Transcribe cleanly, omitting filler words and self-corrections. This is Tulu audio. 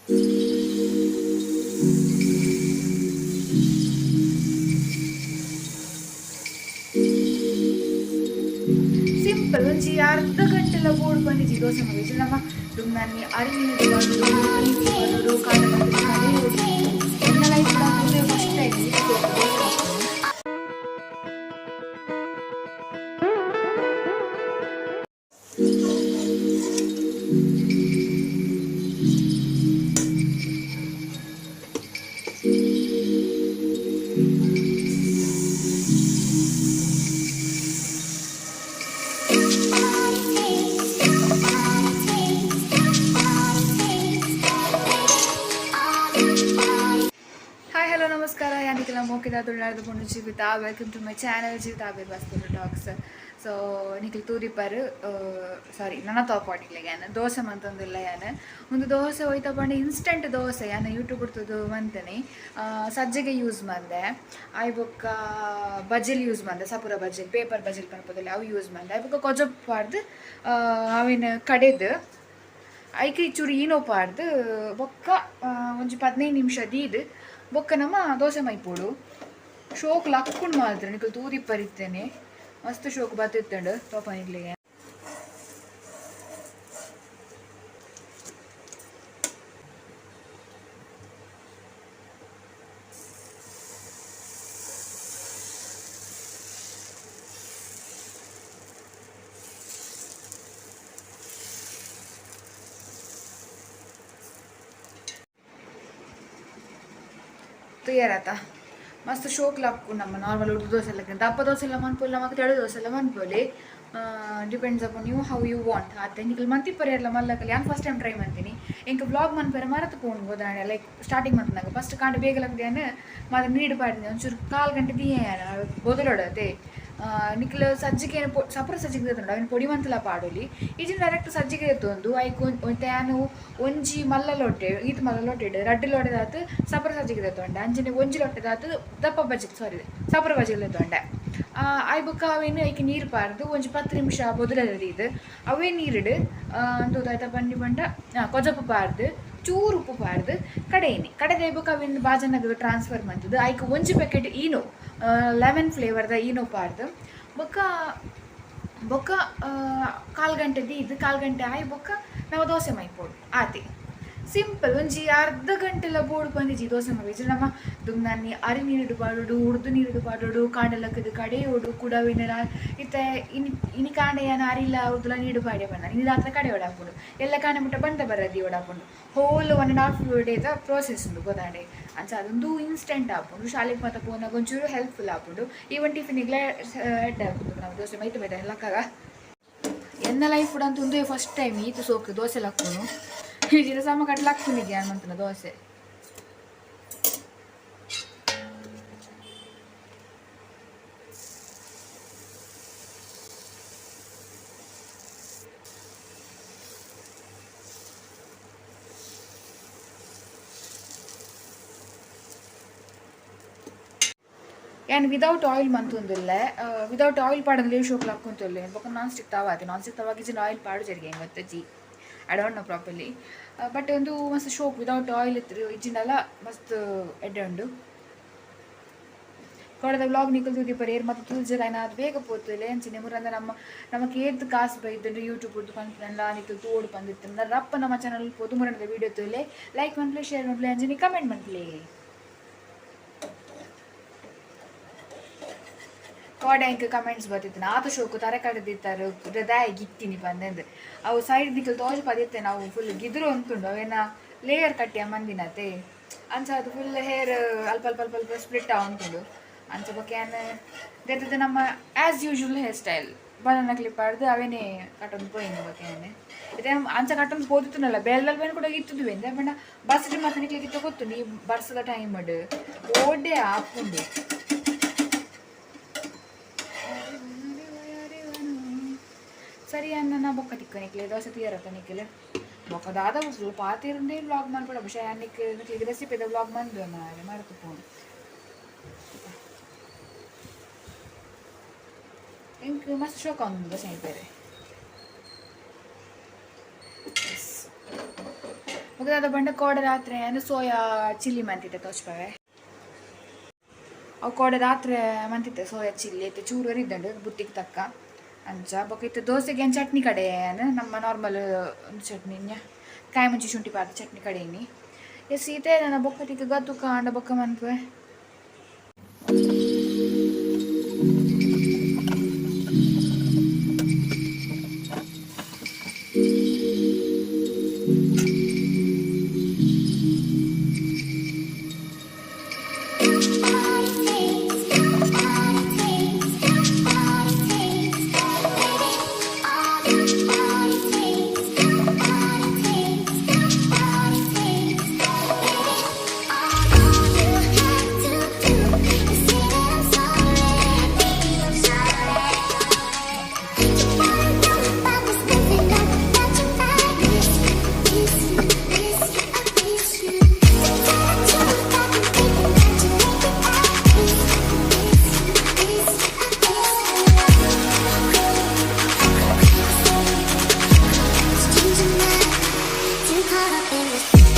ಸಿಂಪಲ್, ಒಂಜಿ ಅರ್ಧ ಗಂಟೆಲ ಬೋಡು ಪಂದಿಜಿ ದೋಸೆ ಮಲ್ಪೆರೆ. ನಮ್ಮ ದುಂಬಾನಿ ಅರಿ ನೀರು ಪಾಡೊಡು, ಕಾಂಡೆ ಕಡೆಯೊಡು. ಎನ್ನ life first time. Hi, hello, ನಮಸ್ಕಾರ. ಯಾನಿಕಲ ಮೋಕಿದ ತುಳುನಾಡ್ದ ಪೊಣ್ಣು Jeevitha. Welcome to my channel Jeevitha Abir ವಾಸ್ತವ ಟಾಕ್ಸ್. ಸೊ ನಿಕಲ್ ತೂರಿಪರ್, ಸಾರಿ, ನನ್ನ ತೋಪಾಟಿಗ್ಲೆ ಯಾನ್ ದೋಸೆ ಮಂತೊಂದುಲ್ಲ. ಯಾನ್ ಒಂದು ದೋಸೆ ಹೋಯ್ತ ಪಂಡ ಇನ್ಸ್ಟೆಂಟ್ ದೋಸೆ ಯಾನ್ ಯೂಟ್ಯೂಬ್ ತೂದು ಮಂತನೆ. ಸಜ್ಜಿಗೆ ಯೂಸ್ ಮಂದೆ, ಆಯ್ ಬೊಕ್ಕ ಬಜಿಲ್ ಯೂಸ್ ಮಂದೆ, ಸಪುರ ಬಜಿಲ್, ಪೇಪರ್ ಬಜಿಲ್ ಪನ್ಪುದಲ್ಲ, ಅವು ಯೂಸ್ ಮಂದೆ. ಆಯ್ ಬೊಕ್ಕ ಕೊಜಪ್ ಪಾಡ್ದು ಅವಿನ ಕಡೆದು ಐಕ್ ಚೂರು ಈನೋ ಪಾಡ್ದು ಬೊಕ್ಕ ಒಂಜಿ 15 ನಿಮಿಷ ದೀದ್ ಬೊಕ್ಕ ನಮ್ಮ ದೋಸೆ ಮೈಪೋಡು. ಶೋಕ್ ಲಕ್ಕುಂಡು ಮಾತ್ರ. ನಿಕಲ್ ತೂದಿಪ್ಪರಿತ್ತೇನೆ, ಮಸ್ತ್ ಶೋಕ್ ಬತ್ತಿತ್ತಂಡು ತೋಪ ನಿಕ್ಲೆಗೆ. ತೂಯರತ, ಮಸ್ತ್ ಶೋಕ್ ಲಕ್ಕು. ನಮ್ಮ ನಾರ್ಮಲ್ ಉರ್ದು ದೋಸೆ ಎಲ್ಲ, ದಪ್ಪ ದೋಸೆ ಎಲ್ಲ ಮನ್ಪೊಲಿ, ನಮಕ್ ತೆಳು ದೋಸೆ ಎಲ್ಲ ಮನ್ಪೊಲಿ. Depends upon you, how you want ಆತೆ. ನಿಕಲ್ ಮಂತಿಪ್ಪರೆ ಎಲ್ಲ ಮಲ್ಲಕಲಿ. ಯಾನ್ ಫಸ್ಟ್ ಟೈಮ್ ಟ್ರೈ ಮಾಡ್ತೀನಿ. ಎಂಕ್ ವ್ಲಾಗ್ ಮನ್ಪೆರೆ ಮರತ್ ಪೋಂಡು ಗೋದಾಂಡ. ಲೈಕ್ ಸ್ಟಾರ್ಟಿಂಗ್ ಮನ್ಪುನಾಗ ಫಸ್ಟ್ ಕಾಂಡೆ ಬೇಗ ಲಕ್ಕ್ದ್ ಮಾತ ನೀರು ಪಾಡ್ದೆ, ಒಂಚೂರು ಕಾಲು ಗಂಟೆ ದೀಯೆ ಬೊದಲೊಡತೆ. ನಿಕ್ಲ್ ಸಜ್ಜಿಗೆ ಸಪುರ ಸಜ್ಜಿಗೆ ಉಂಡು, ಅವೆನ್ ಪೊಡಿ ಮಂತಲ ಪಾಡೊಲಿ. ಇಜಿಂಡ ಡೈರೆಕ್ಟ್ ಸಜ್ಜಿಗೆ ಎತ್ತೊಂದು ಐಕ್ ಯಾನ್ ಒಂಜಿ ಮಲ್ಲ ಲೋಟೆ, ಈತ್ ಮಲ್ಲ ಲೋಟೆಡ್ ರಡ್ಡ್ ಲೋಟೆದಾತ್ ಸಪುರ ಸಜ್ಜಿಗೆ ದೆತ್ತೊಂಡೆ. ಅಂಚನೆ ಒಂಜಿ ಲೋಟೆದಾತ್ ದಪ್ಪ ಬಜ್ಜಿ, ಸಾರಿ, ಸಪುರ ಬಜ್ಜಿಲ್ ದೆತ್ತೊಂಡೆ. ಆಯ್ ಬೊಕ್ಕ ಅವೆನ್ ಐಕ್ ನೀರು ಪಾಡ್ದು ಒಂಜಿ 10 ನಿಮಿಷ ಬೊದಲದ ದೀದ್ ಅವೇ ನೀರುಡು ಅಂದು ದಾದ ಪಂಡಿ ಪಂಡ ಕೊಜಪು ಪಾಡ್ದು, ಚೂರು ಉಪ್ಪು ಪಾಡ್ದು ಕಡೆಯಿನಿ. ಕಡೆದ ಬೊಕ್ಕ ಅವೆನ್ ಬಾಜನಗ್ ಟ್ರಾನ್ಸ್ಫರ್ ಮಂತುದು ಐಕ್ ಒಂಜಿ ಪ್ಯಾಕೆಟ್ ಈನೋ, ಲೆಮನ್ ಫ್ಲೇವರ್ದ ಈನೋ ಪಾಡ್ದು ಬೊಕ್ಕ ಬೊಕ್ಕ ಕಾಲು ಗಂಟೆ ದೀದ್, ಕಾಲು ಗಂಟೆ ಆಯ್ ಬೊಕ್ಕ ನಮ ದೋಸೆ ಮೈಪೊಡು ಆತೆ. ಸಿಂಪಲ್, ಒಂಜಿ ಅರ್ಧ ಗಂಟೆಲ ಬೋಡು ಪಂದಿಜಿ ದೋಸೆ ಮಲ್ಪೆರೆ. ನಮ್ಮ ದುಂಬಾನಿ ಅರಿ ನೀರುಡು ಪಾಡೊಡು, ಉರ್ದು ನೀರುಡು ಪಾಡೊಡು, ಕಾಂಡೆ ಲಕ್ಕುದು ಕಡೆಯೋಡು ಕುಡವಿನ. ಇತ್ತೆ ಇನಿ ಇನಿ ಕಾಂಡೆ ಯಾನ್ ಅರಿಲ ಉರ್ದುಲ ನೀರು ಪಾಡ್ಯ ಪಂಡ ಇನಿ ರಾತ್ರೆ ಕಡೆಯೋಡಾಪುಂಡು. ಎಲ್ಲ ಕಾಂಡೆ ಮುಟ್ಟ ಬಂಡ ಬರದಿ ಓಡಾಪುಂಡು. ಹೋಲ್ 1.5 ಡೇದ ಪ್ರೋಸೆಸ್ ಉಂಡು ಗೊತ್ತಾಂಡೆ. ಅಂಚ ಅದೊಂದು ಇನ್ಸ್ಟೆಂಟ್ ಆಪುಂಡು. ಶಾಲೆಗೆ ಮಾತ ಪೋನಾಗ ಒಂಚೂರು ಹೆಲ್ಪ್ಫುಲ್ ಆಪುಂಡು. ಈವನ್ ಟಿಫಿನಿಗ್ಲ ಎಡ್ಡೆ ಆಪುಂಡು. ನಾವು ದೋಸೆ ಮೈತ್ ಮೈತ ಲಕ್ಕಾಗ. ಎನ್ನ ಲೈಫ್ ಅಂತ ಉಂದು ಫಸ್ಟ್ ಟೈಮ್ ಈತು ಸೋಕು ದೋಸೆ ಲಕ್ಕುನು. ಇಜಿನ ಸಮ ಕಟ್ ಲಕ್ಕುನಿಗೆ ಯಾನ್ ಮಂತನ ದೋಸೆ. ಯಾನ್ ವಿದೌಟ್ ಆಯಿಲ್ ಮಂತೊಂದುಲ್ಲೆ. ವಿದೌಟ್ ಆಯಿಲ್ ಪಾಡಂದ್ರೆ ಶೋಕ್ ಲಕ್ಕುಂತುಲ್ಲೆ. ಬೊಕ್ಕ ನಾನ್ ಸ್ಟಿಕ್ ತವಾ ಆತೆ. ನಾನ್ ಸ್ಟಿಕ್ ತವಾಗ ಇಜ್ಜಿಂಡ ಆಯಿಲ್ ಪಾಡು ಜರಿಗೆ ಗೊತ್ತಜ್ಜಿ, I don't know properly, but ಒಂದು ಮಸ್ತ್ ಶೋಕ್ ವಿದೌಟ್ ಆಯಿಲ್ ಇಜ್ಜಿಂಡಲ ಮಸ್ತ್ ಎಡ್ಡೆ ಉಂಡು. ಕೋಡೆದ ವ್ಲಾಗ್ ನಿಕಲ್ ತೂದಿಪ್ಪರ್. ಏರ್ ಮತ್ತ ತೂಜರ ಅದು ಬೇಗ ಪೋತುಲೆ. ಅಂಚನೆ ಮುರಂದ ನಮ್ಮ ನಮಕ್ ಏತ್ ಕಾಸು ಬೈದುಂಡು ಯೂಟ್ಯೂಬ್ ಪನ್ಪುನಲ್ಲ ನಿಕಲ್ ತೂವೊಡು ಪಂದಿತ್ತುಂಡ ರಪ್ಪ ನಮ್ಮ ಚಾನಲ್ ಪೋದು ಮುರಂದ ವೀಡಿಯೋ ತೂಲೆ. ಲೈಕ್ ಮನ್ಪುಲೆ, ಶೇರ್ ಮನ್ಪುಲೆ, ಅಂಚನೆ ಕಮೆಂಟ್ ಮನ್ಪುಲೆ. ಕೋಡೆ ಎಂಕ್ ಕಮೆಂಟ್ಸ್ ಬತ್ತಿತ್ತು, ಆತ ಶೋಕು ತರೆ ಕಡ್ದಿತ್ತಾರೆ ದಾಯೆ ಗಿತ್ತಿನಿ ಪಂದೆಂದು. ಅವು ಸೈಡ್ ನಿಕಲ್ ತೋಜ್ ಪದಿತ್ತೆ, ನಾವು ಫುಲ್ ಗಿದ್ರು ಅಂತುಂಡು. ಅವೇನ ಲೇಯರ್ ಕಟ್ಟಿಯ ಮಂದಿನತೆ. ಅಂಚ ಅದು ಫುಲ್ ಹೇರ್ ಅಲ್ಪ ಅಲ್ಪ ಅಲ್ಪ ಅಲ್ಪ ಸ್ಪ್ಲಿಟ್ ಆವೊಂತುಂಡು. ಅಂಚ ಬೊಕ್ಕ ಯಾನ್ ದೆತ್ತದ ನಮ್ಮ as usual hair style banana clip ಪಾಡ್ದು ಅವೇನೇ ಕಟ್ಟೊಂದು ಪೋಯಿನಿ. ಬೊಕ್ಕ ಯಾನ್ ಇತ್ತೆ ಅಂಚ ಕಟ್ಟೊಂದು ಪೋದಿತ್ತುನಲ್ಲ ಬೇಲ್ದಲ್ ಬೇನೆ ಕೂಡ ಇತ್ತುದುವೆ ಪಂಡ ಬಸ್ ಮಾತ ನಿಕ್ಲೆಗ್ ಇತ್ತೆ ಗೊತ್ತುಂಡು, ಈ ಬರ್ಸದ ಟೈಮ್ ಓಡೆ ಆಪುಂಡು. ಸರಿ ಅನ್ನ ಬೊಕ್ಕ ತಿಕ್ಕ ನಿಕ್ಲೆ ದೋಸೆ ತೀರತ್ತ ನಿಕ್ಲೆ. ಬೊಕ್ಕ ದಾದ ಫುಲ್ ಪಾತಿರಂದೇ ವ್ಲಾಗ್ ಮನ್ಪೊಡ. ಬಶ ಯಾನ್ ನಿಕ್ ನಿಕ್ಲೆಗ್ ರೆಸಿಪಿದ ವ್ಲಾಗ್ ಮಂದು ಮಾರೆ ಮರತು ಪೋಂಡು. ಎಂಕ್ ಮಸ್ತ್ ಶೋಕ್ ಆವೊಂದುಂಡು ದೋಸೆ ಮನ್ಪೆರೆ. ಬೊಕ ದಾದ ಪಂಡ ಕೋಡೆ ರಾತ್ರೆ ಯಾನ್ ಸೋಯಾ ಚಿಲ್ಲಿ ಮಂತಿತ್ತೆ ತೋಜ್ಪಾವೆ. ಅವು ಕೋಡೆ ರಾತ್ರೆ ಮಂತಿತ್ತೆ ಸೋಯಾ ಚಿಲ್ಲಿ ಇತ್ತೆ ಚೂರು ಇದ್ದಂಡು ಬುತ್ತಿಗೆ ತಕ್ಕ ಅಂಚ. ಬೊಕ ಇತ್ತೆ ದೋಸೆಗೆ ಏನು ಚಟ್ನಿ ಕಡೆ ನಮ್ಮ ನಾರ್ಮಲ್ ಚಟ್ನಿ ಕಾಯಿ ಮುಂಚಿ ಶುಂಠಿ ಪಾದ ಚಟ್ನಿ ಕಡೆಯಿನಿ. ಎಸ್, ಈತೆ ನನ್ನ ಬೊಕ್ಕ ಗದ್ದು ಕಾಂಡ ಬೊಕ್ಕ ಮನ್ಪುವೆ. Too caught up in this.